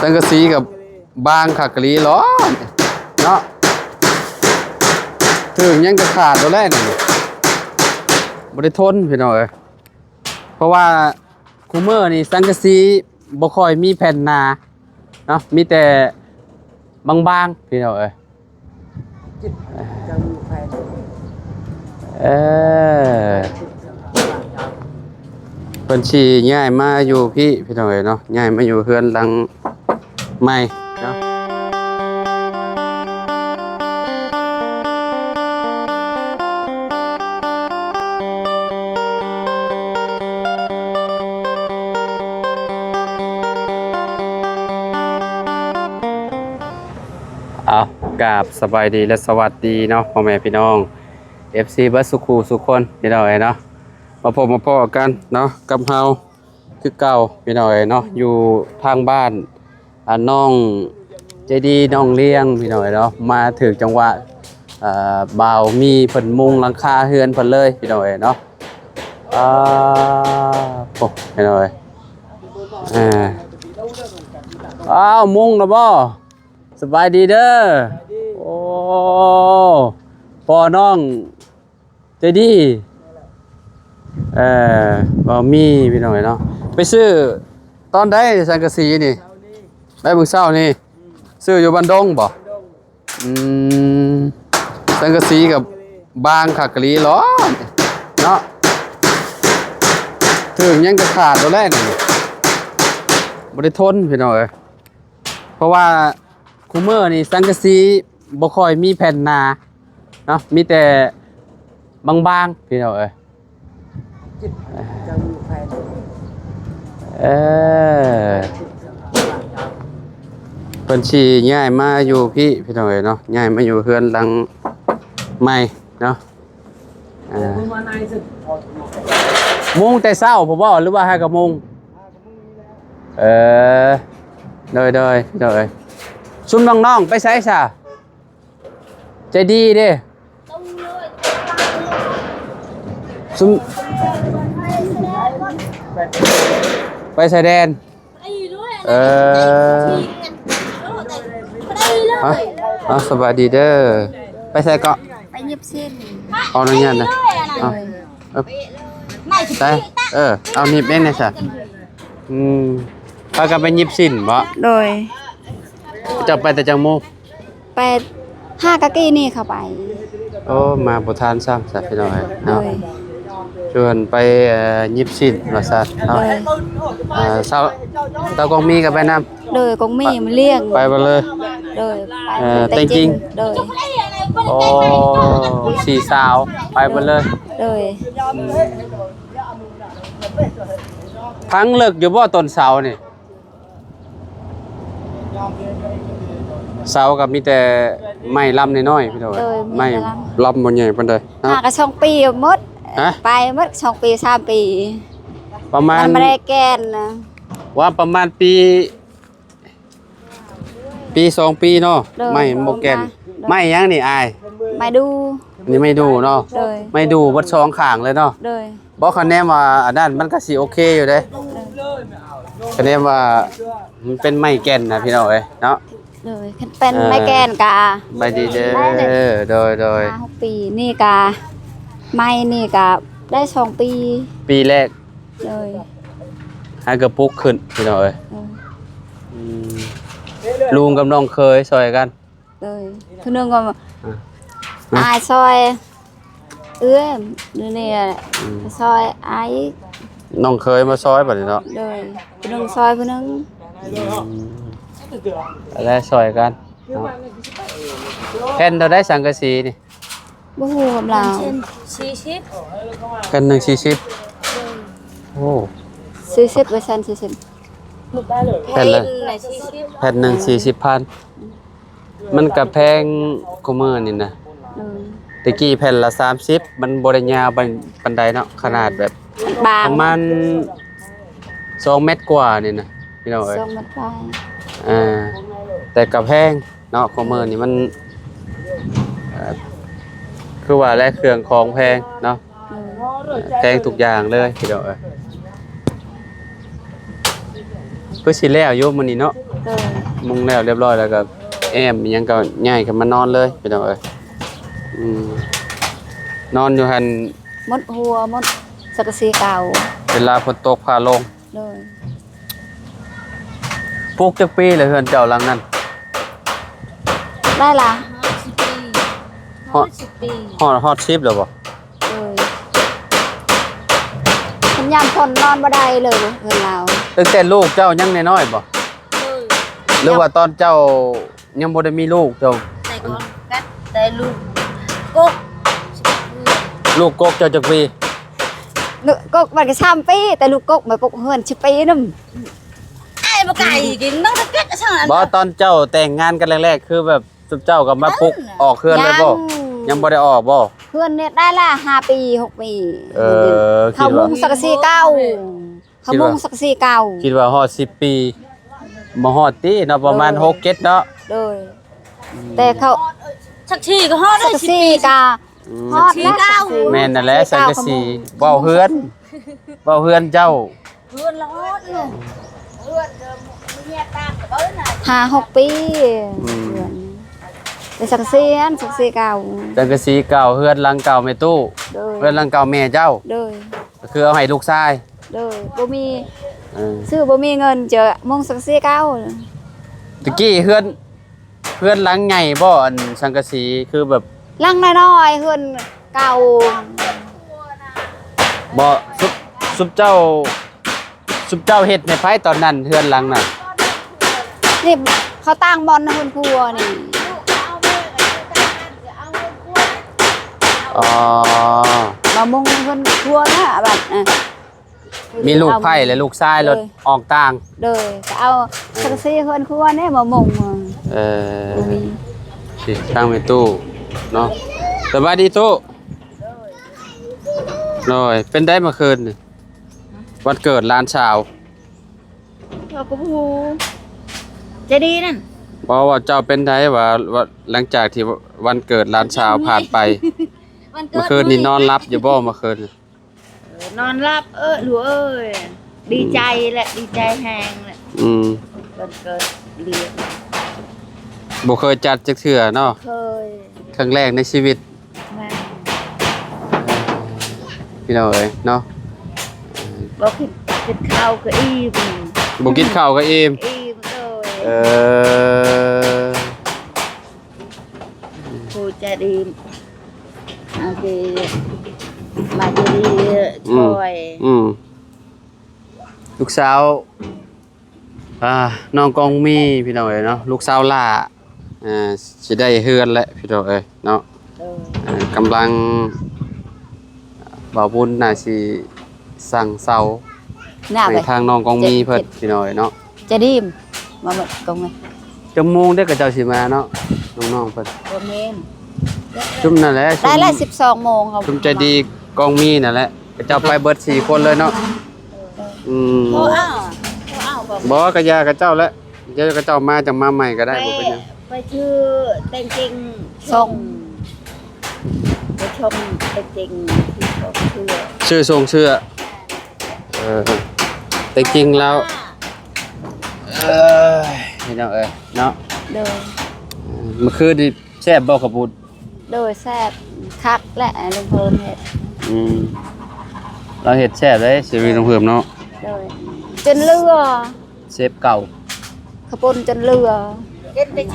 ສັງກະສີກໍບາງຄັກອີ່ຫຼີເນາະ ຖືກຫຍັງກໍຂາດໂລດແຫຼະນີ້ ບໍ່ໄດ້ທົນພີ່ນ້ອງເອີຍ. ເພາະວ່າ ຄຸມື້ນີ້ສັງກະສີບໍ່ຄ່ອຍມີແຜ່ນໜາເນາະ ມີແຕ່ບາງໆ ພີ່ນ້ອງເອີຍ. ເອີ ເພິ່ນຊິຍ້າຍມາຢູ່ພີ້ ພີ່ນ້ອງເອີຍເນາະ ຍ້າຍມາຢູ່ເຮືອນຫຼັງໃໝ່ເນາະ. ເອົາ ກາບສະບາຍດີ ແລະ ສະຫວັດດີເນາະ ພໍ່ແມ່ພີ່ນ້ອງ ເອັຟຊີ ເບິດສູ່ຄູ່ສູ່ຄົນ ພີ່ນ້ອງເອີຍເນາະ. ມາພົບມາພໍ້ກັນເນາະ ກັບເຮົາຄືເກົ່າ ພີ່ນ້ອງເອີຍເນາະ ຢູ່ທາງບ້ານ ອ່າ ນ້ອງໃຈດີ ນ້ອງລ້ຽງ ພີ່ນ້ອງເອີຍເນາະ. ມາຖືກຈັງຫວະ ເອີ ບ່າວມີເພິ່ນມຸງຫຼັງຄາເຮືອນເພິ່ນເລີຍ ພີ່ນ້ອງເອີຍເນາະ. ອ່າ ໂອ້ ພີ່ນ້ອງເອີຍ ອ່າ ອ້າວ ມຸງແລ້ວບໍ່? ສະບາຍດີເດີ. ໂອ້ ພໍ່ນ້ອງໃຈດີ ເອີ ບໍ່ມີ ພີ່ນ້ອງເອີຍເນາະ. ໄປຊື້ຕອນໃດສັງກະສີນີ້? ໄດ້ມື້ເຊົ້ານີ້. ຊື້ຢູ່ບ້ານດົງບໍ່? ອືມ ສັງກະສີກໍບາງຄັກອີ່ຫຼີເນາະ ຖືກຫຍັງກໍຂາດໂລດແຫຼະນີ້ ບໍ່ໄດ້ທົນ ພີ່ນ້ອງເອີຍ. ເພາະວ່າ ຄຸມື້ນີ້ສັງກະສີບໍ່ຄ່ອຍມີແຜ່ນໜາເນາະ ມີແຕ່ບາງໆ ພີ່ນ້ອງເອີຍ. ເອີ ເພິ່ນຊິຍ້າຍມາຢູ່ພີ້ ພີ່ນ້ອງເອີຍເນາະ ຍ້າຍມາຢູ່ເຮືອນຫຼັງໃໝ່ເນາະ. ອ່າ ມຸງແຕ່ເຊົ້າພຸ້ນບໍ່ ຫຼືວ່າຫາກະມຸງ? ເອີ ໂດຍໆ ໂດຍ. ຊຸມນ້ອງໆ ໄປໃສຊະ? ໃຈດີເດ້ ຊຸມ ໄປຊາຍແດນ. ເອີ ຮະ ເອົາ ສະບາຍດີເດີ. ໄປໃສເກາະ? ໄປຫຍິບສິ້ນ. ຂໍອະນຸຍາດນະ. ເອົາ ເອີ ໄປ ເອີ ເອົາໜີບເອງແດ່ຊະ. ອືມ ພາກັນໄປຫຍິບສິ້ນບໍ? ໂດຍ. ເຈົ້າໄປແຕ່ຈັກໂມງ? ໄປຫາກະກີ້ນີ້ເຂົ້າໄປ. ໂອ້ ມາບໍ່ທັນຊ້ຳຊະ ພີ່ນ້ອງເອີຍເນາະ. ໂດຍ. ຊວນໄປ ເອີ ຫຍິບສິ້ນວ່າຊັ້ນເນາະ. ໂດຍ. ເອີ ສາວ ສາວກອງມີກໍໄປນຳ? ໂດຍ ກອງມີມາລ້ຽງ. ໄປເບິດເລີຍ? ໂດຍ. ເອີ ແຕ່ງຈິງ? ໂດຍ. ໂອ້ ສີ່ສາວໄປເບິດເລີຍ? ໂດຍ. ອືມ ພັງເລິກຢູ່ບໍ່ຕົ້ນເສົານີ້? ເສົາກໍມີແຕ່ໄມ້ລຳນ້ອຍໆ ພີ່ນ້ອງເອີຍ. ໂດຍ. ໄມ້ ໄມ້ລຳ ລຳບໍ່ໃຫຍ່ປານໃດເນາະ. ຫາກະສອງປີໝົດ. ຮະ? ໄປໝົດສອງປີສາມປີ ປະມານ ມັນບໍ່ໄດ້ແກ່ນນະ. ວ່າປະມານປີ ປີສອງປີເນາະ. ໂດຍ. ໄມ້ມັນບໍ່ແກ່ນ. ໂດຍ. ໄມ້ຫຍັງນີ້ອ້າຍ? ໄມ້ດູ່. ອັນນີ້ໄມ້ດູ່ເນາະ. ໂດຍ. ໄມ້ດູ່ເບິດສອງຂ້າງເລີຍເນາະ. ໂດຍ. ບໍ່ ຄັນແນມວ່າອັນນັ້ນມັນກໍຊິໂອເຄຢູ່ເດ້. ໂດຍ. ຄັນແນມວ່າມັນເປັນໄມ້ແກ່ນນະ ພີ່ນ້ອງເອີຍເນາະ. ໂດຍ. ຄັນເປັນ ເອີ ໄມ້ແກ່ນກະ ສະບາຍດີເດີ. ໂດຍໆ. ຫ້າຫົກປີ ນີ້ກະ ໄມ້ນີ້ກະໄດ້ສອງປີ. ປີແລກ. ໂດຍ. ຫາກະປຸກຂຶ້ນ ພີ່ນ້ອງເອີຍ. ໂດຍ. ອືມ ລຸງກັບນ້ອງເຂີຍຊ່ອຍກັນ. ໂດຍ. ຜູ້ໜຶ່ງກໍ ອ່າ ອ້າຍຊ່ອຍ ເອື້ອຍ ຢູ່ນີ້ແຫຼະ ອືມ ຊ່ອຍອ້າຍອີກ. ນ້ອງເຂີຍມາຊ່ອຍບັດນີ້ເນາະ. ໂດຍ. ຜູ້ໜຶ່ງຊ່ອຍຜູ້ໜຶ່ງ. ອືມ ແລະຊ່ອຍກັນເນາະ. ແຜ່ນເທົ່າໃດສັງກະສີນີ້? ບໍ່ຮູ້ນຳລາວ. ສີ່ສິບ. ແຜ່ນໜຶ່ງສີ່ສິບ. ໂອ້ ສີ່ສິບ ວ່າຊັ້ນ ສີ່ສິບ. ແຜ່ນລະ ແຜ່ນລະສີ່ສິບ. ແຜ່ນໜຶ່ງສີ່ສິບພັນ. ມັນກະແພງກວ່າມື້ນີ້ນະ. ໂດຍ. ແຕ່ກີ້ແຜ່ນລະສາມສິບ ມັນບໍ່ໄດ້ຍາວປານ ປານໃດເນາະ ຂະໜາດແບບ ບາງ ປະມານສອງແມັດກວ່ານີ້ນະ ພີ່ນ້ອງເອີຍ. ສອງແມັດປາຍ. ເອີ ແຕ່ກະແພງເນາະ ກວ່າມື້ນີ້ມັນ ເອີ ຄືວ່າແຫຼະ ເຄື່ອງຂອງແພງເນາະ. ໂດຍ. ແພງທຸກຢ່າງເລີຍ ພີ່ນ້ອງເອີຍ. ຄືຊິແລ້ວຢູ່ມື້ນີ້ເນາະ. ໂດຍ. ມຸງແລ້ວລຽບຮ້ອຍແລ້ວກໍແອ້ມອີ່ຫຍັງກໍຍ້າຍຂຶ້ນມານອນເລີຍ ພີ່ນ້ອງເອີຍ. ອືມ ນອນຢູ່ຫັ້ນ ໝົດຫົວ ໝົດສັງກະສີເກົ່າ ເວລາຝົນຕົກຟ້າລົງ. ໂດຍ. ປຸກຈັກປີແລ້ວເຮືອນເຈົ້າຫຼັງນັ້ນ? ໄດ້ລະ ຮອດ ຮອດສິບປີ ຮອດ ຮອດສິບແລ້ວບໍ່? ໂດຍ. ເພິ່ນຍາມຝົນນອນບໍ່ໄດ້ເລີຍເຮືອນລາວ. ຕັ້ງແຕ່ລູກເຈົ້າຍັງນ້ອຍໆບໍ່? ໂດຍ. ຫຼືວ່າຕອນເຈົ້າຍັງບໍ່ໄດ້ມີລູກເຈົ້າ? ແຕ່ກ່ອນກັດແຕ່ລູກກົກ. ລູກກົກເຈົ້າຈັກປີ? ລູກກົກມັນກໍສາມປີ ແຕ່ລູກກົກມາປຸກເຮືອນສິບປີນຳ. ອ້າຍບໍ່ໄກກິນ ນ້ອງຕະເກັດ ບໍ່ ຕອນເຈົ້າແຕ່ງງານກັນແລກໆ ຄືແບບ ຊຸມເຈົ້າກໍມາປຸກ ເອີ ອອກເຮືອນເລີຍບໍ່? ຍັງ ຍັງບໍ່ໄດ້ອອກບໍ່? ເຮືອນນີ້ໄດ້ລະຫ້າປີ ຫົກປີ. ເອີ ເຂົາມຸງສັງກະສີເກົ່າ ເຂົາມຸງສັງກະສີເກົ່າ. ຄິດວ່າຮອດສິບປີ ບໍ່ຮອດຕິເນາະ ປະມານ ໂດຍ ຫົກເຈັດເນາະ. ໂດຍ. ອືມ ແຕ່ເຂົາ ສັງກະສີກໍຮອດ ສັງກະສີກໍ ອືມ ຮອດແລ້ວ ສັງກະສີເກົ່າ. ແມ່ນນັ້ນແຫຼະ ສັງກະສີ ເວົ້າເຮືອນ ເວົ້າເຮືອນເຈົ້າ. ເຮືອນລະຮອດເນາະ ເຮືອນກໍມີເມຍຕາມກະເບີນະ ຫ້າຫົກປີ. ອືມ ເຮືອນ ແຕ່ສັງກະສີຫັ້ນ ສັງກະສີເກົ່າ ສັງກະສີເກົ່າ ເຮືອນຫຼັງເກົ່າແມ່ຕູ້. ໂດຍ. ເຮືອນຫຼັງເກົ່າແມ່ເຈົ້າ. ໂດຍ. ກໍຄືເອົາໃຫ້ລູກຊາຍ. ໂດຍ. ບໍ່ມີ ເອີ ຊື້ບໍ່ມີເງິນຈະມຸງສັງກະສີເກົ່າ. ຕະກີ້ເຮືອນ ເຮືອນຫຼັງໃຫຍ່ບໍ່? ອັນສັງກະສີຄືແບບ ຫຼັງນ້ອຍໆ ເຮືອນເກົ່າ. ບໍ່ ຊຸມ ຊຸມເຈົ້າ ຊຸມເຈົ້າເຮັດໃຫ້ໃຜຕອນນັ້ນ ເຮືອນຫຼັງນັ້ນ? ນີ້ເຂົາຕ່າງບ່ອນເຮືອນຄົວນີ້. ອໍ ມາມຸງເຮືອນຄົວນະ ບັດ ເອີ ມີລູກໃພ້ ແລະ ລູກຊາຍ ໂດຍ ລົດອອກຕ່າງ. ໂດຍ. ກໍເອົາ ອືມ ສັງກະສີເຮືອນຄົວນີ້ມາມຸງ. ເອີ ນີ້ ນີ້ທາງແມ່ຕູ້ເນາະ. ສະບາຍດີຕູ້. ໂດຍ. ເປັນໃດເມື່ອຄືນນີ້ ວັນເກີດຫຼານສາວ? ເຂົາກໍບໍ່ຮູ້ ໃຈດີນັ້ນ. ບໍ່ ວ່າເຈົ້າເປັນໃດ ວ່າ ວ່າຫຼັງຈາກທີ່ວັນເກີດຫຼານສາວຜ່ານໄປ ວັນເກີດ ເມື່ອຄືນນີ້ນອນຫຼັບຢູ່ບໍ່ເມື່ອຄືນ? ເອີ ນອນຫຼັບ ເອີ ລູກເອີຍ ດີໃຈແຫຼະ ອືມ ດີໃຈແຮງແຫຼະ. ອືມ ວັນເກີດເລີຍ ບໍ່ເຄີຍຈັດຈັກເທື່ອເນາະ. ເຄີຍ ຄັ້ງແລກໃນຊີວິດ. ແມ່ນ ພີ່ນ້ອງເອີຍເນາະ ບໍ່ກິນ ກິນເຂົ້າກໍອີ່ມ ບໍ່ກິນເຂົ້າກໍອີ່ມ. ອີ່ມ ໂດຍ. ເອີ ຜູ້ໃຈດີ ອັນທີ່ມາດີ ອືມ ຊ່ອຍ ອືມ ລູກສາວ ອ່າ ນ້ອງກອງມີ ພີ່ນ້ອງເອີຍເນາະ ລູກສາວຫຼ້າ ອ່າ ຊິໄດ້ເຮືອນແຫຼະ ພີ່ນ້ອງເອີຍເນາະ. ໂດຍ. ອ່າ ກຳລັງ ບ່າວບຸນໜ້າຊິສັ່ງເຊົາໃຫ້ທາງນ້ອງກອງມີເພິ່ນ ພີ່ນ້ອງເອີຍເນາະ. ຈະດີມ ມາເບິ່ງກອງແມ່ ຈັກໂມງເດ້ເຂົາເຈົ້າຊິມາເນາະ ນ້ອງໆເພິ່ນ? ບໍ່ແມ່ນ ຊຸມນັ້ນແຫຼະ ໄດ້ລະສິບສອງໂມງ ຊຸມໃຈດີກອງມີນັ້ນແຫຼະ ເຂົາເຈົ້າໄປເບິດສີ່ຄົນເລີຍເນາະ. ເອີ ອືມ ບໍ່ເອົາ ບໍ່ເອົາ ບໍ່ ກະຢ່າເຂົາເຈົ້າແຫຼະ ດຽວເຂົາເຈົ້າມາຈັ່ງມາໃໝ່ກໍໄດ້ ບໍ່ເປັນຫຍັງ. ໄປຊື້ແຕ່ງເກງ ສົ່ງ ສົ່ງ ໄປສົ່ງແຕ່ງເກງ ຊື້ສົ່ງເສື້ອ ຊື້ສົ່ງເສື້ອ. ເອີ ແຕ່ຈິງແລ້ວ ເອີຍ ພີ່ນ້ອງເອີຍເນາະ. ໂດຍ. ເອີ ມື້ຄືນນີ້ແຊບບໍ່ເຂົ້າປຸ້ນ? ໂດຍ ແຊບຄັກແຫຼະ ລຸງເພີ່ມເຮັດ. ອືມ ລາວເຮັດແຊບເດ້ ຊີວິດລຸງເພີ່ມເນາະ. ໂດຍ. ຈົນເຫຼືອ ເຊຟເກົ່າ ເຂົ້າປຸ້ນຈົນເຫຼືອ.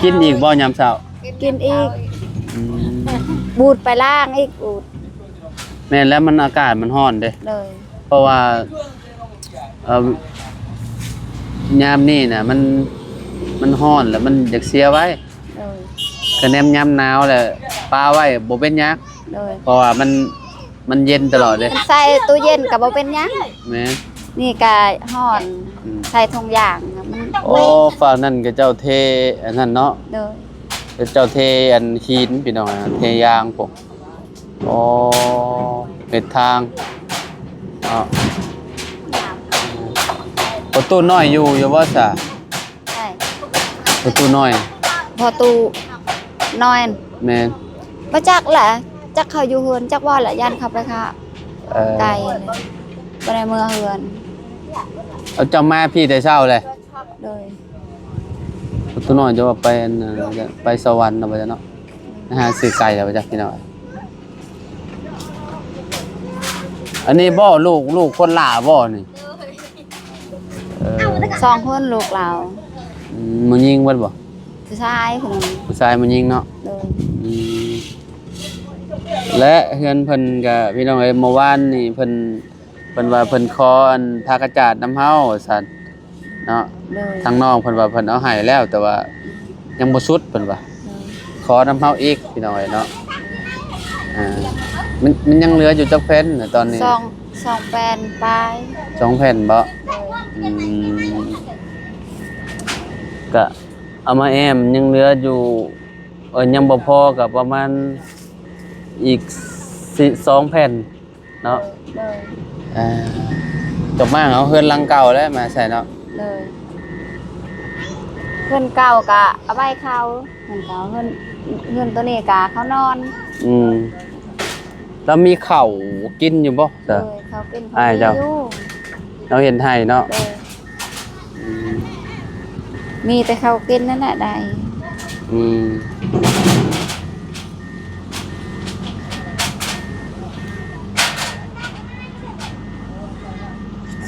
ກິນອີກບໍ່ຍາມເຊົ້າ? ກິນອີກ. ອືມ ບູດໄປລ້າງອີກ ບູດ. ແມ່ນແລ້ວ ມັນອາກາດມັນຮ້ອນເດ້. ໂດຍ. ເພາະວ່າ ເອີ ຍາມນີ້ນະ ມັນ ມັນຮ້ອນແລ້ວມັນຢາກເສຍໄວ. ໂດຍ. ຄະແນນຍາມໜາວແລ້ວປະໄວ້ບໍ່ເປັນຫຍັງ. ໂດຍ. ເພາະວ່າມັນ ມັນເຢັນຕະຫຼອດເດ້ ມັນໃສ່ຕູ້ເຢັນກໍບໍ່ເປັນຫຍັງ. ແມ່ນ. ນີ້ກໍຮ້ອນ. ອືມ ໃສ່ຖົງຢາງມັນ. ໂອ້ ຝັ່ງນັ້ນເຂົາເຈົ້າເທອັນນັ້ນເນາະ. ໂດຍ. ເຂົາເຈົ້າເທອັນຫີນ ພີ່ນ້ອງ ເທຢາງພວກ. ອໍ ເຮັດທາງເນາະ. ພໍ່ຕູ້ນ້ອຍຢູ່ ຢູ່ບໍ່ຊະ? ໃຜ? ພໍ່ຕູ້ນ້ອຍ ພໍ່ຕູ້ນ້ອຍ. ແມ່ນ. ບໍ່ຈັກແຫຼະ ຈັກເຂົາຢູ່ເຮືອນຈັກບໍ່ແຫຼະ ຢ້ານເຂົາໄປຄະ ເອີ ໄກ ບໍ່ໄດ້ເມືອເຮືອນ. ເອົາ ເຈົ້າມາພີ້ແຕ່ເຊົ້າເລີຍ? ໂດຍ. ພໍ່ຕູ້ ຕົວນ້ອຍຈະວ່າໄປອັນນັ້ນ ໄປສະຫວັນແລ້ວບໍ່ຈັກເນາະ ໄປຫາຊື້ໄກ່ແລ້ວບໍ່ຈັກພີ່ນ້ອງ. ອັນນີ້ບໍ່ ລູກ ລູກຄົນຫຼ້າບໍ່ນີ້? ເອີ ສອງຄົນລູກລາວ. ອືມ ຜູ້ຍິງເບິດບໍ່? ຜູ້ຊາຍຜູ້ໜຶ່ງ. ຜູ້ຊາຍຜູ້ຍິງເນາະ? ໂດຍ. ອືມ ແລະເຮືອນເພິ່ນກະ ພີ່ນ້ອງເອີຍ ເມື່ອວານນີ້ເພິ່ນ ເພິ່ນວ່າເພິ່ນຂໍອັນພາກະຈາດນຳເຮົາວ່າຊັ້ນເນາະ. ໂດຍ. ທາງນ້ອງເພິ່ນວ່າເພິ່ນເອົາໃຫ້ແລ້ວ ແຕ່ວ່າຍັງບໍ່ສຸດເພິ່ນວ່າ. ໂດຍ. ຂໍນຳເຮົາອີກ ພີ່ນ້ອງເອີຍເນາະ. ອ່າ ມັນ ມັນຍັງເຫຼືອຢູ່ຈັກແຜ່ນນະຕອນນີ້? ສອງ ສອງແຜ່ນປາຍ. ສອງແຜ່ນບໍ່? ໂດຍ. ອືມ ກະເອົາມາແອ້ມ ຍັງເຫຼືອຢູ່ ເອີ ຍັງບໍ່ພໍ ກະປະມານອີກ ສ- ສອງແຜ່ນ ເນາະ. ໂດຍ. ອ່າ ຈອກມ້າງເອົາເຮືອນຫຼັງເກົ່າແລ້ວມາໃສ່ເນາະ. ໂດຍ. ເຮືອນເກົ່າກະເອົາໄວ້ເຂົາ ເຮືອນເກົ່າ ເຮືອນ ເຮືອນໂຕນີ້ກະເຂົານອນ. ອືມ ລາວມີເຂົ້າກິນຢູ່ບໍ່? ໂດຍ ເຂົ້າກິນ ອ້າຍເຈົ້າ ເຂົາມີຢູ່. ລາວເຮັດໄຮ່ເນາະ. ໂດຍ. ອືມ ມີແຕ່ເຂົ້າກິນນັ້ນແຫຼະໄດ້. ອືມ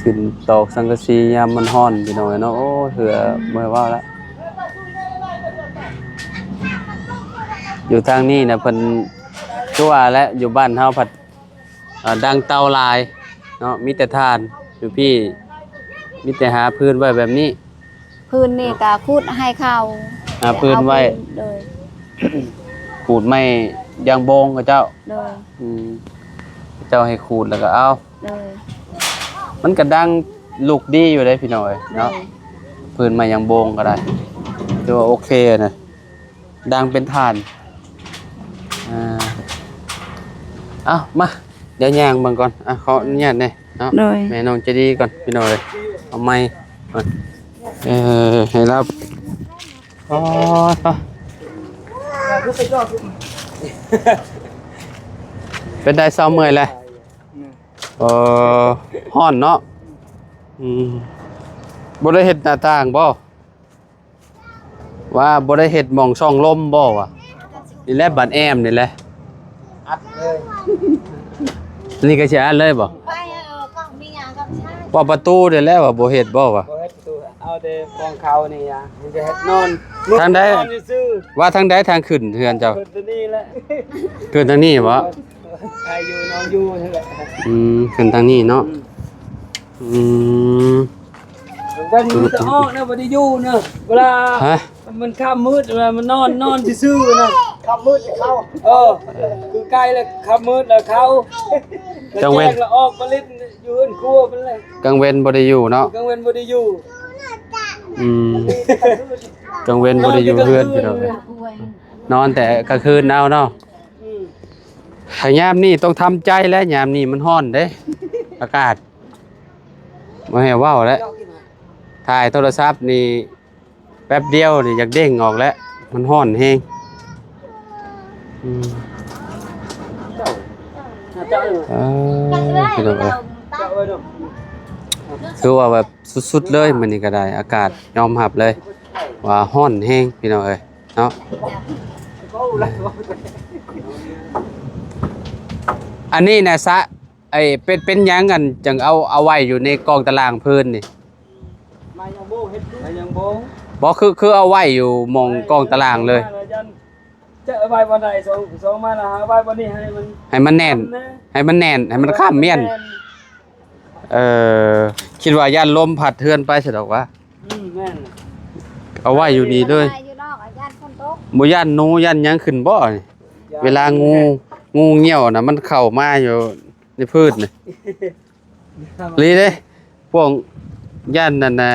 ຂຶ້ນຕອກສັງກະສີຍາມມັນຮ້ອນ ພີ່ນ້ອງເອີຍເນາະ. ໂອ້ ເຫື່ອ ອືມ ບໍ່ໃຫ້ເວົ້າລະ. ຢູ່ທາງນີ້ນະ ເພິ່ນ ຄືວ່າແຫຼະ ຢູ່ບ້ານເຮົາພັດ ອ່າ ດັງເຕົາຫຼາຍເນາະ ມີແຕ່ຖ່ານ. ຢູ່ພີ້ມີແຕ່ຫາຟືນໄວ້ແບບນີ້. ຟືນນີ້ກະຂຸດໃຫ້ເຂົາ ຫາຟືນໄວ້. ໂດຍ. ຂູດໄມ້ຢາງໂບງເຂົາເຈົ້າ. ໂດຍ. ອືມ ເຂົາເຈົ້າໃຫ້ຂູດແລ້ວກະເອົາ. ໂດຍ. ມັນກະດັງລຸກດີຢູ່ເດ້ ພີ່ນ້ອງເອີຍເນາະ. ໂດຍ. ຟືນໄມ້ຢາງໂບງກະໄດ້ ຖືວ່າໂອເຄນະ. ດັງເປັນຖ່ານ. ອ່າ ເອົາ ມາ ດຽວຍ່າງເບິ່ງກ່ອນ. ອ່ະ ຂໍອະນຸຍາດແດ່ເນາະ. ໂດຍ. ແມ່ນ້ອງໃຈດີກ່ອນ ພີ່ນ້ອງເອີຍ. ເອົາໄມ້ກ່ອນ ເອີ ໃຫ້ລາວ. ອໍ ເປັນໃດ ເຊົາເມື່ອຍແລ້ວ? ເອີ ຮ້ອນເນາະ. ອືມ ບໍ່ໄດ້ເຮັດໜ້າຕ່າງບໍ່? ວ່າບໍ່ໄດ້ເຮັດໝ່ອງຊ່ອງລົມບໍ່ວະ? ນີ້ແຫຼະ ບາດແອ້ມນີ້ແຫຼະ ອັດເລີຍ. ນີ້ກະຊິອັດເລີຍບໍ່? ເວົ້າປະຕູນີ້ແຫຼະວ່າບໍ່ເຮັດບໍ່ວະ? ບໍ່ເຮັດປະຕູ ເອົາແຕ່ຂອງເຂົານີ້ອະ ມັນຈະເຮັດນອນ. ທາງໃດ? ນອນຊື່ໆ. ວ່າທາງໃດທາງຂຶ້ນເຮືອນເຈົ້າ? ຂຶ້ນທາງນີ້ແຫຼະ. ຂຶ້ນທາງນີ້ບໍ່? ໃຜຢູ່ນອນຢູ່ຫັ້ນແຫຼະ. ອືມ ຂຶ້ນທາງນີ້ເນາະ. ອືມ ອືມ ເພິ່ນຈະອອກນະ ບໍ່ໄດ້ຢູ່ນະ ເວລາ ຮະ? ມັນຄ່ຳມືດ ເວລາມັນນອນ ນອນຊື່ໆນະ. ຄ່ຳມືດເຂົາ ເອີ ຄືໃກ້ແລ້ວຄ່ຳມືດແລ້ວເຂົາ ກາງເວັນ ແລ້ວແຈ້ງແລ້ວອອກມາຫຼິ້ນຢູ່ເຮືອນຄົວເພິ່ນແຫຼະ. ກາງເວັນບໍ່ໄດ້ຢູ່ເນາະ. ກາງເວັນບໍ່ໄດ້ຢູ່. ອືມ ກາງເວັນບໍ່ໄດ້ຢູ່ເຮືອນ ພີ່ນ້ອງເອີຍ ນອນແຕ່ກາງຄືນເອົາເນາະ. ອືມ ຖ້າຍາມນີ້ຕ້ອງທຳໃຈແຫຼະ ຍາມນີ້ມັນຮ້ອນເດ້ ອາກາດ ບໍ່ໃຫ້ເວົ້າແຫຼະ. ຖ່າຍໂທລະສັບນີ້ແປັບດຽວນີ້ຢາກເດ້ງອອກແລ້ວ ມັນຮ້ອນແຮງ. ອືມ ເອີ ພີ່ນ້ອງເອີຍ ຖືວ່າແບບສຸດໆເລີຍ ມື້ນີ້ກະໄດ້ ອາກາດຍອມຮັບເລີຍວ່າຮ້ອນແຮງ ພີ່ນ້ອງເອີຍ. ເນາະ ອັນນີ້ນະ ສະ ໄອ້ ເປັນ ເປັນຫຍັງອັນຈັ່ງເອົາ ເອົາໄວ້ຢູ່ໃນກອງຕາລາງພື້ນນີ້? ໄມ້ຍາງໂບງ ເຮັດໄມ້ຍາງໂບງ. ບໍ່ ຄື ຄືເອົາໄວ້ຢູ່ໝ່ອງກອງຕາລາງເລີຍ. ຈະເອົາໄວ້ບ່ອນໃດ? ສອງ ສອງໄມ້ລະ ຫາໄວ້ບ່ອນນີ້ໃຫ້ມັນ ໃຫ້ມັນແໜ້ນ ໃຫ້ມັນແໜ້ນ ໃຫ້ມັນຄ້ຳແມ່ນ. ເອີ ຄິດວ່າຢ້ານລົມພັດເຮືອນໄປຊະດອກຫວາ. ອືມ ແມ່ນ ເອົາໄວ້ຢູ່ນີ້ເລີຍ. ຢູ່ນອກ ຢ້ານຝົນຕົກ. ບໍ່ຢ້ານໜູຢ້ານຫຍັງຂຶ້ນບໍ່? ຢ້ານ. ເວລາງູ ງູງຽວນະ ມັນເຂົ້າມາຢູ່ໃນພື້ນນະ. ອີ່ຫຼີເດ້ ພວກຢ້ານນັ້ນນະ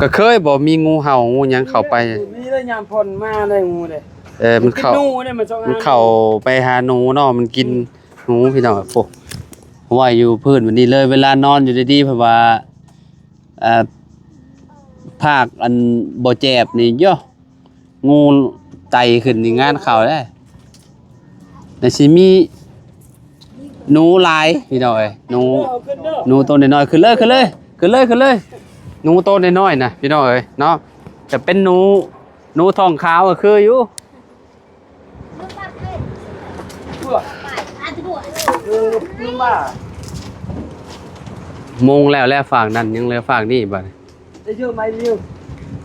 ກະເຄີຍບໍ່ ມີງູເຫົ່າງູຫຍັງເຂົ້າໄປ? ມີແລ້ວ ຍາມຝົນມາໄດ້ງູເດ້. ເອີ ມັນເຂົ້າ ມັນເຂົ້າໄປຫາໜູເນາະ ມັນກິນ ອືມ ໜູ ພີ່ນ້ອງ. ໂອ້ ໄວ້ຢູ່ພື້ນແບບນີ້ເລີຍ ເວລານອນຢູ່ດີໆ ເພາະວ່າ ເອີ ພາກອັນບໍ່ແຈບນີ້ ໂຢ ງູໄຕ່ຂຶ້ນນີ້ງານເຂົ້າເດ້. ແຕ່ຊິມີໜູຫຼາຍ ພີ່ນ້ອງເອີຍ ໜູ ເອົາຂຶ້ນເດີ ໜູໂຕນ້ອຍໆ ຂຶ້ນເລີຍ ຂຶ້ນເລີຍ ຂຶ້ນເລີຍ ຂຶ້ນເລີຍ. ໜູໂຕນ້ອຍໆນະ ພີ່ນ້ອງເອີຍເນາະ ຈະເປັນໜູ ໜູທ້ອງຂາວກໍຄືຢູ່. ມຸງແລ້ວ ແລ້ວຟາກນັ້ນ ຍັງເຫຼືອຟາກນີ້ບາດນີ້.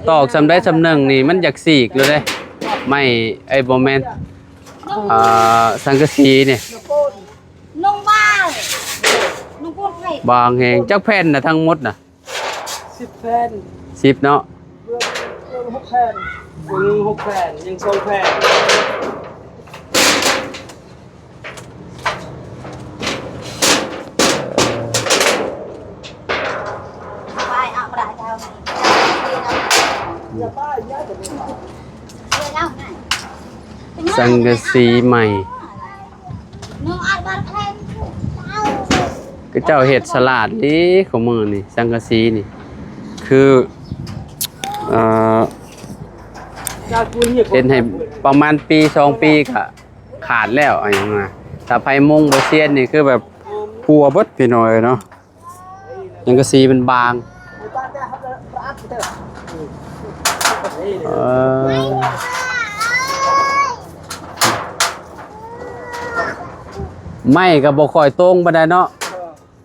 ຕອກສ່ຳໃດສ່ຳໜຶ່ງນີ້ ມັນຢາກສີກແລ້ວເດ້ ໄມ້ ເອີຍ ບໍ່ແມ່ນ ອ່າ ສັງກະສີນີ້ ບາງແຮງ. ຈັກແຜ່ນນະ ທັງໝົດນະ? ສິບແຜ່ນ. ສິບເນາະ. ເບື້ອງ ເບື້ອງຫົກແຜ່ນ ເບື້ອງຫົກແຜ່ນ ຍັງສອງແຜ່ນ. ສັງກະສີໃໝ່ ເຂົາເຈົ້າເຮັດສະຫຼາດເດ້ ຂອງມື້ນີ້ ສັງກະສີນີ້ ຄື ເອີ ເຮັດໃຫ້ປະມານປີສອງປີກະຂາດແລ້ວ ອາຫຍັງນະ ຖ້າໃຜມຸງບໍ່ຊຽນນີ້ ຄືແບບຮົ່ວເບິດ ພີ່ນ້ອງເອີຍເນາະ. ສັງກະສີມັນບາງ ເອີ ໄມ້ກໍບໍ່ຄ່ອຍຕົງປານໃດເນາະ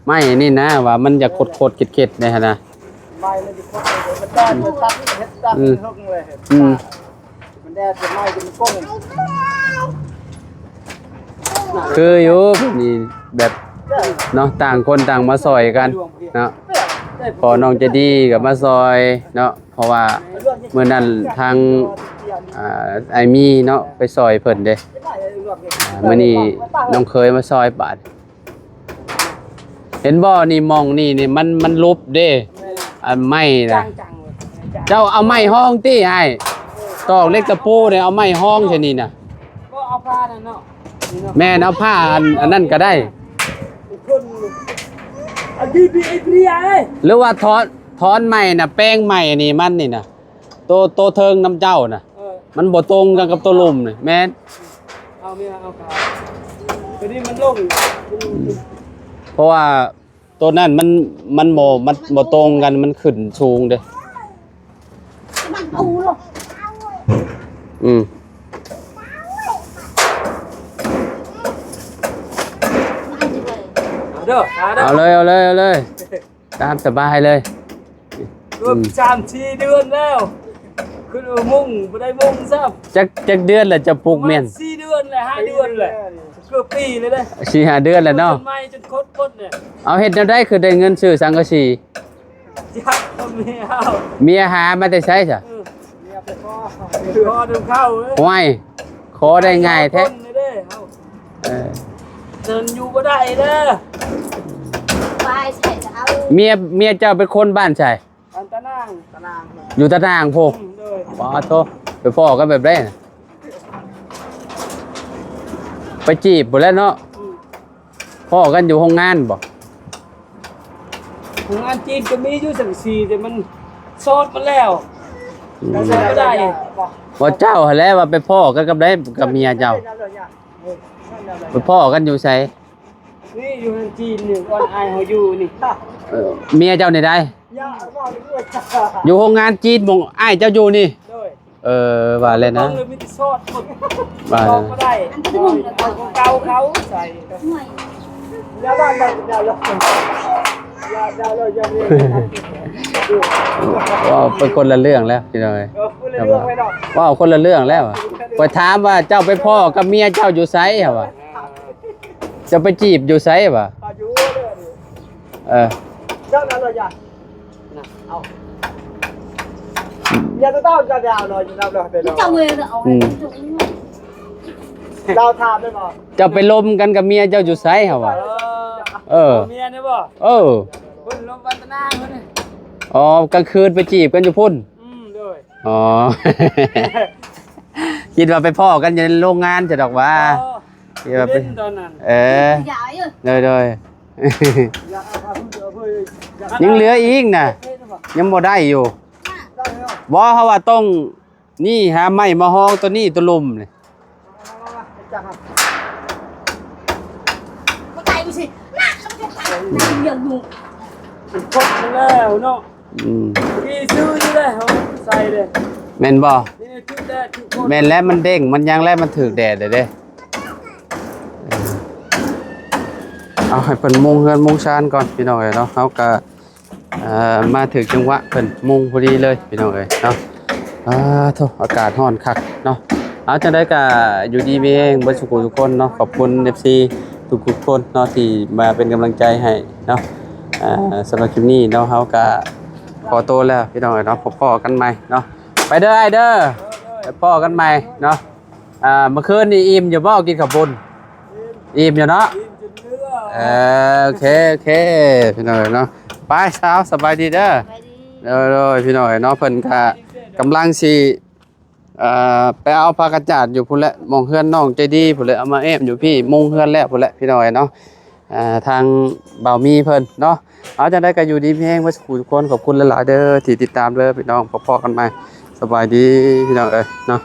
ໄມ້ນີ້ນະ ວ່າມັນຢາກຄົດໆເຄັດໆແດ່ຫັ້ນນະ ໄມ້ມັນຊິຄົດ ມັນຕັດ ມັນຕັດ ເຮັດຕັດ ອືມ ເຮັດເຫິງເລີຍ ອືມ. ມັນແດດ ມັນໄໝ້ ມັນກົງ ຄືຢູ່ ແບບນີ້ ແບບເນາະ ຕ່າງຄົນຕ່າງມາຊ່ອຍກັນເນາະ ພໍ່ນ້ອງໃຈດີກໍມາຊ່ອຍເນາະ ເພາະວ່າມື້ນັ້ນທາງ ອ່າ ອ້າຍມີເນາະ ໄປຊ່ອຍເພິ່ນເດ້ ອ່າ ມື້ນີ້ນ້ອງເຂີຍມາຊ່ອຍບາດ ເຫັນບໍ່ນີ້ ໝ່ອງນີ້ນີ້ ມັນ ມັນຫຼຸບເດ້ ແມ່ນ ອັນໄມ້ນະ ຈັງໆ ເຈົ້າເອົາໄມ້ຮອງຕິອ້າຍ ຕອກເຫຼັກຕະປູນີ້ ເອົາໄມ້ຮອງໃສ່ນີ້ນະ ບໍ່ເອົາຜ້ານັ້ນເນາະ ນີ້ເນາະ ແມ່ນ ເອົາຜ້າອັນ ອັນນັ້ນກໍໄດ້ ຄົນ ອັນນີ້ ຫລືວ່າຖອນ ຖອນໄມ້ນະ ແປງໄມ້ນີ້ ມັນນີ້ນະ ໂຕ ໂຕເທິງນຳເຈົ້ານະ ເອີ ມັນບໍ່ຕົງກັນກັບໂຕລຸ່ມນີ້ ແມ່ນ ເອົາເມຍເອົາຂາ ໂຕນີ້ມັນລົງ ເພາະວ່າໂຕນັ້ນມັນ ມັນບໍ່ ມັນບໍ່ຕົງກັນ ມັນຂຶ້ນສູງເດ້ ມັນເອົາລົງ ອືມ ເອົາເດີ ເອົາເດີ ເອົາເລີຍ ເອົາເລີຍ ເອົາເລີຍ. ຕາມສະບາຍເລີຍ ລວມ ອືມ ສາມສີ່ເດືອນແລ້ວ ຄືວ່າມຸງບໍ່ໄດ້ມຸງຊ້ຳ ຈັກ ຈັກເດືອນແລ້ວຈະປູກໝັ່ນ? ສີ່ເດືອນແລ້ວ ຫ້າເດືອນແລ້ວ ເກືອບປີແລ້ວເດ້ ສີ່ຫ້າເດືອນແລ້ວເນາະ ຕົ້ນໄມ້ຈົນຄົດໝົດເລີຍ ເອົາເຮັດແນວໃດຄືໄດ້ເງິນຊື້ສັງກະສີ? ຈັກ ເມຍເອົາ ເມຍຫາມາແຕ່ໃສຊະ? ເອີ ເມຍໄປຂໍ ໄປຂໍນຳເຂົາເລີຍ ໂອ້ຍ ຂໍໄດ້ງ່າຍແທ້ ເອີ ເດີນຢູ່ບໍ່ໄດ້ເດີ ໄປໃສຈະເອົາ ເມຍ ເມຍເຈົ້າເປັນຄົນບ້ານໃສ? ບ້ານຕານາງ ຕານາງ ຢູ່ຕານາງພຸ້ນ ອືມ ໂດຍ ປາໂທ ໄປພໍ້ກັນແບບໃດນະ? ໄປຈີບພຸ້ນແຫຼະເນາະ ອືມ ພໍ້ກັນຢູ່ໂຮງງານບໍ່? ໂຮງງານຈີນກໍມີຢູ່ສັງກະສີ ແຕ່ມັນຊອດໝົດແລ້ວ ອືມ ບໍ່ໄດ້ ວ່າເຈົ້າຫັ້ນແຫຼະວ່າໄປພໍ້ກັນກັບໃດ ກັບເມຍເຈົ້າ? ໄປພໍ້ກັນຢູ່ໃສ? ນີ້ຢູ່ເຮືອນຈີນນີ້ ບ່ອນອ້າຍເຮົາຢູ່ນີ້ ເອີ ເມຍເຈົ້ານີ້ໃດ? ຢູ່ໂຮງງານຈີນໝ່ອງອ້າຍເຈົ້າຢູ່ນີ້ ໂດຍ ເອີ ວ່າແລ້ວນະ ມີແຕ່ຊອດໝົດ ວ່າແລ້ວນະ ຊອດບໍ່ໄດ້ ເອົາຂອງເກົ່າເຂົາໃສ່ ເວົ້າໄປຄົນລະເລື່ອງແລ້ວພີ່ນ້ອງເອີຍ ເອີ ຄົນລະເລື່ອງໄປເນາະ ເວົ້າຄົນລະເລື່ອງແລ້ວ ຂ້ອຍຖາມວ່າເຈົ້າໄປພໍ້ກັບເມຍເຈົ້າຢູ່ໃສ ເຮົາວ່າ ເຈົ້າໄປຈີບຢູ່ໃສຫວາ? ເອີ ເຈົ້ານັ້ນເນາະ ຢ່າ ນະ ເອົາ ຢ່າ ເຈົ້າ ເຈົ້າ ເຈົ້າເນາະ ເຈົ້າເນາະ ເຈົ້າເລີຍເນາະ ເອົາ ອືມ ລາວຖາມໄດ້ບໍ່? ເຈົ້າໄປລົມກັນກັບເມຍເຈົ້າຢູ່ໃສ ເຮົາວ່າ ເອີ ເອີ ເມຍນີ້ບໍ່? ເອີ ເພິ່ນລົມວັນຕະນາເພິ່ນ ອໍ ກາງຄືນໄປຈີບກັນຢູ່ພຸ້ນ ອືມ ໂດຍ ອໍ ຄິດວ່າໄປພໍ້ກັນຢູ່ໃນໂຮງງານຊະດອກຫວາ ອໍ ຄິດວ່າໄປ ຕອນນັ້ນ ເອີ ໂດຍໆ ຍັງເຫຼືອອີກນະ ຍັງບໍ່ໄດ້ຢູ່ ບໍ່ ເຮົາວ່າຕ້ອງນີ້ ຫາໄມ້ມາຮອງໂຕນີ້ ໂຕລຸ່ມນີ້ ມັນກົດມາແລ້ວເນາະ ອືມ ນີ້ຊື້ຢູ່ເດ້ ເຮົາໃສ່ເດ້ ແມ່ນບໍ່? ນີ້ຖືກແດດຖືກຝົນ ແມ່ນແລ້ວ ມັນເດ້ງ ມັນຫຍັງແລ້ວ ມັນຖືກແດດແລ້ວເດ້. ເອົາໃຫ້ເພິ່ນມຸງເຮືອນມຸງຊານກ່ອນ ພີ່ນ້ອງເອີຍເນາະ. ເຮົາກະ ເອີ ມາຖືກຈັງຫວະເພິ່ນມຸງພໍດີເລີຍ ພີ່ນ້ອງເອີຍເນາະ. ອາ ໂທ້ ອາກາດຮ້ອນຄັກເນາະ. ເອົາ ຈັ່ງໃດກະຢູ່ດີມີແຮງເບິດສູ່ຜູ້ສູ່ຄົນເນາະ. ຂອບຄຸນເອັຟຊີທຸກໆຄົນເນາະ ທີ່ມາເປັນກຳລັງໃຈໃຫ້ເນາະ. ອາ ສຳລັບຄລິບນີ້ເນາະ ເຮົາກະຂໍໂຕແລ້ວ ພີ່ນ້ອງເອີຍເນາະ. ພໍ້ກັນໃໝ່ເນາະ. ໄປເດີອ້າຍເດີ ໄປພໍ້ກັນໃໝ່ເນາະ. ອ່າ ເມື່ອຄືນນີ້ອີ່ມຢູ່ບໍ່ ກິນເຂົ້າປຸ້ນ? ອີ່ມຢູ່ເນາະ. ເອີ ໂອເຄ ໂອເຄ ພີ່ນ້ອງເອີຍເນາະ. ໄປ ສາວ ສະບາຍດີເດີ. ສະບາຍດີ. ໂດຍ ໂດຍ ພີ່ນ້ອງເອີຍເນາະ. ເພິ່ນກະກຳລັງຊິ ເອີ ໄປເອົາຜ້າກະຈາດຢູ່ພຸ້ນແຫຼະ ໝ່ອງເຮືອນນ້ອງໃຈດີພຸ້ນແຫຼະ ເອົາມາແອ້ມຢູ່ພີ້ ມຸງເຮືອນແລ້ວພຸ້ນແຫຼະ ພີ່ນ້ອງເອີຍເນາະ. ອ່າ ທາງບ່າວມີເພິ່ນເນາະ. ເອົາ ຈັ່ງໃດກະຢູ່ດີມີແຮງເບິດສູ່ຜູ້ທຸກຄົນ. ຂອບຄຸນຫຼາຍໆເດີທີ່ຕິດຕາມເດີ ພີ່ນ້ອງ. ພໍ້ກັນໃໝ່. ສະບາຍດີ ພີ່ນ້ອງເອີຍເນາະ.